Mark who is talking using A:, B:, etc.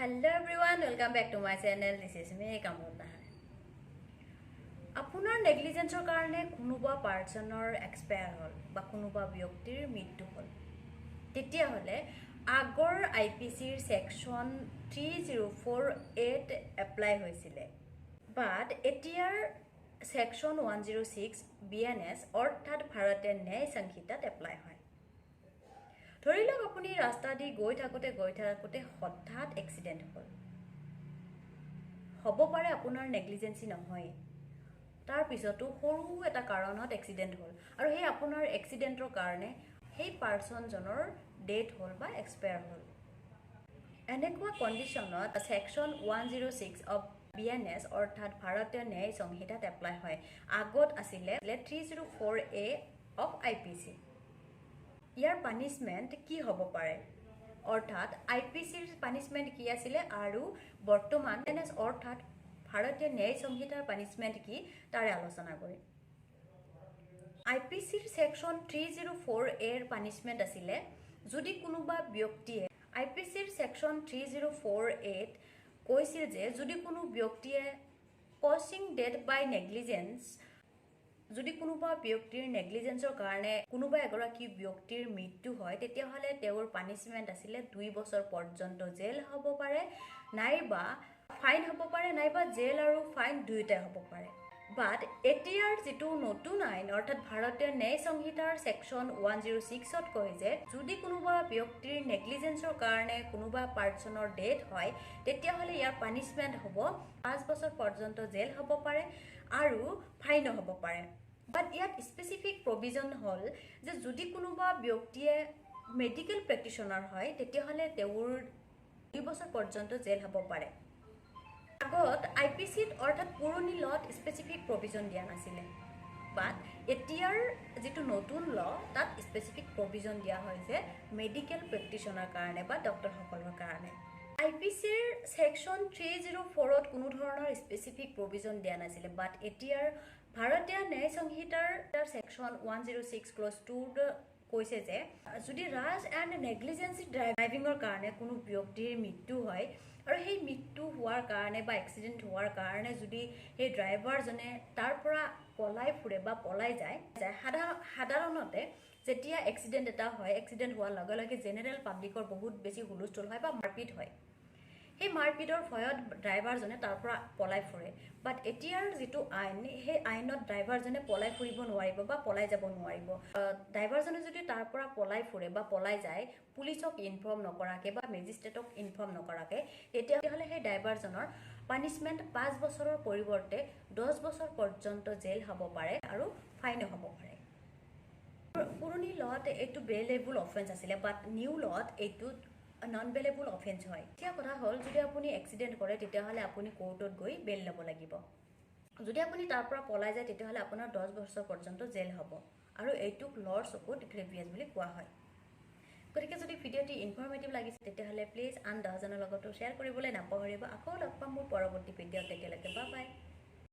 A: Hello everyone, welcome back to my channel. This is me, Kamrul Nahar. আপোনাৰ নেগলিজেঞ্চৰ কাৰণে কোনোবা পাৰ্চনৰ expire হ'ল বা কোনোবা ব্যক্তিৰ মৃত্যু হ'ল, তেতিয়াহ'লে আগৰ আই পি চিৰ ছেকশ্যন 304 এত এপ্লাই হৈছিলে, বাট এতিয়াৰ ছেকশ্যন 106 বিএনএছ অৰ্থাৎ ভাৰতীয় ন্যায় সংহিতাত এপ্লাই হয়। ধৰি লওক, আপুনি ৰাস্তা দি গৈ থাকোঁতে গৈ থাকোঁতে হঠাৎ এক্সিডেণ্ট হ'ল। হ'ব পাৰে আপোনাৰ নেগলিজেঞ্চি নহয়, তাৰপিছতো সৰু এটা কাৰণত এক্সিডেণ্ট হ'ল আৰু সেই আপোনাৰ এক্সিডেণ্টৰ কাৰণে সেই পাৰ্চনজনৰ ডেথ হ'ল বা এক্সপায়াৰ হ'ল। এনেকুৱা কণ্ডিশ্যনত section 106 of BNS অৰ্থাৎ ভাৰতীয় ন্যায় সংহিতাত এপ্লাই হয়। আগত আছিলে 304 A of IPC। Year punishment কি হ'ব পাৰে, অৰ্থাৎ আই পি চিৰ পানিছমেণ্ট কি আছিলে আৰু বৰ্তমান এন এছ অৰ্থাৎ ভাৰতীয় ন্যায় সংহিতাৰ পানিছমেণ্ট কি, তাৰে আলোচনা কৰিম। আই পি চিৰ ছেকশ্যন 304 এৰ পানিছমেণ্ট আছিলে, যদি কোনোবা ব্যক্তিয়ে, আই পি চিৰ ছেকশ্যন 304 এত কৈছিল যে যদি কোনো ব্যক্তিয়ে কচিং ডেথ বাই নেগলিজেঞ্চ, যদি কোনোবা ব্যক্তিৰ নেগলিজেঞ্চৰ কাৰণে কোনোবা এগৰাকী ব্যক্তিৰ মৃত্যু হয়, তেতিয়াহ'লে তেওঁৰ পানিছমেণ্ট আছিলে 2 বছৰ পৰ্যন্ত জেল হ'ব পাৰে নাইবা ফাইন হ'ব পাৰে নাইবা জেল আৰু ফাইন দুয়োটাই হ'ব পাৰে। বাট এতিয়াৰ যিটো নতুন আইন অৰ্থাৎ ভাৰতীয় ন্যায় সংহিতাৰ ছেকশ্যন 106ত কয় যে যদি কোনোবা ব্যক্তিৰ নেগলিজেঞ্চৰ কাৰণে কোনোবা পাৰ্চনৰ ডেথ হয়, তেতিয়াহ'লে ইয়াৰ পানিছমেণ্ট হ'ব 5 বছৰ পৰ্যন্ত জেল হ'ব পাৰে আৰু ফাইনো হ'ব পাৰে। বাট ইয়াত স্পেচিফিক প্ৰভিজন হ'ল যে যদি কোনোবা ব্যক্তিয়ে মেডিকেল প্ৰেক্টিচনাৰ হয়, তেতিয়াহ'লে তেওঁৰ 2 বছৰ পৰ্যন্ত জেল হ'ব পাৰে। আগত আই পি চিত অৰ্থাৎ পুৰণি লত স্পেচিফিক প্ৰভিজন দিয়া নাছিলে, বাট এতিয়াৰ যিটো নতুন ল, তাত স্পেচিফিক প্ৰভিজন দিয়া হৈছে মেডিকেল প্ৰেক্টিচনাৰ কাৰণে বা ডক্টৰসকলৰ কাৰণে। আই পি চিৰ ছেকশ্যন 304ত কোনো ধৰণৰ স্পেচিফিক প্ৰভিজন দিয়া নাছিলে, বাট এতিয়াৰ ভাৰতীয় ন্যায় সংহিতাৰ ছেকশ্যন 106 ক্লজ 2ৰ কৈছে যে যদি ৰাছ এণ্ড নেগলিজেঞ্চি ড্ৰাইভিঙৰ কাৰণে কোনো ব্যক্তিৰ মৃত্যু হয় আৰু সেই মৃত্যু হোৱাৰ কাৰণে বা এক্সিডেণ্ট হোৱাৰ কাৰণে যদি সেই ড্ৰাইভাৰজনে তাৰ পৰা পলাই ফুৰে বা পলাই যায়। সাধাৰণতে যেতিয়া এক্সিডেণ্ট এটা হয়, এক্সিডেণ্ট হোৱাৰ লগে লগে জেনেৰেল পাব্লিকৰ বহুত বেছি হুলস্থুল হয় বা মাৰপিট হয়। সেই মাৰপিটৰ ভয়ত ড্ৰাইভাৰজনে তাৰ পৰা পলাই ফুৰে। বাট এতিয়াৰ যিটো আইন, সেই আইনত ড্ৰাইভাৰজনে পলাই ফুৰিব নোৱাৰিব বা পলাই যাব নোৱাৰিব। ড্ৰাইভাৰজনে যদি তাৰ পৰা পলাই ফুৰে বা পলাই যায় পুলিচক ইনফৰ্ম নকৰাকৈ বা মেজিষ্ট্ৰেটক ইনফৰ্ম নকৰাকৈ, তেতিয়াহ'লে সেই ড্ৰাইভাৰজনৰ পানিছমেণ্ট 5 বছৰৰ পৰিৱৰ্তে 10 বছৰ পৰ্যন্ত জেল হ'ব পাৰে আৰু ফাইনো হ'ব পাৰে। পুৰণি লত এইটো বেইলেবল অফেন্স আছিলে, বাট নিউ লত এইটো নন বেইলেবল অফেন্স হয়। এতিয়া কথা হ'ল, যদি আপুনি এক্সিডেণ্ট কৰে, তেতিয়াহ'লে আপুনি কোৰ্টত গৈ বেল ল'ব লাগিব। যদি আপুনি তাৰ পৰা পলাই যায়, তেতিয়াহ'লে আপোনাৰ 10 বছৰ পৰ্যন্ত জেল হ'ব আৰু এইটোক লৰ চকুত গ্ৰেভিয়াছ বুলি কোৱা হয়। গতিকে যদি ভিডিঅ'টি ইনফৰ্মেটিভ লাগিছে, তেতিয়াহ'লে প্লিজ আন 10জনৰ লগতো শ্বেয়াৰ কৰিবলৈ নাপাহৰিব। আকৌ লগ পাম মোৰ পৰৱৰ্তী ভিডিঅ'ত। তেতিয়ালৈকে বা বাই।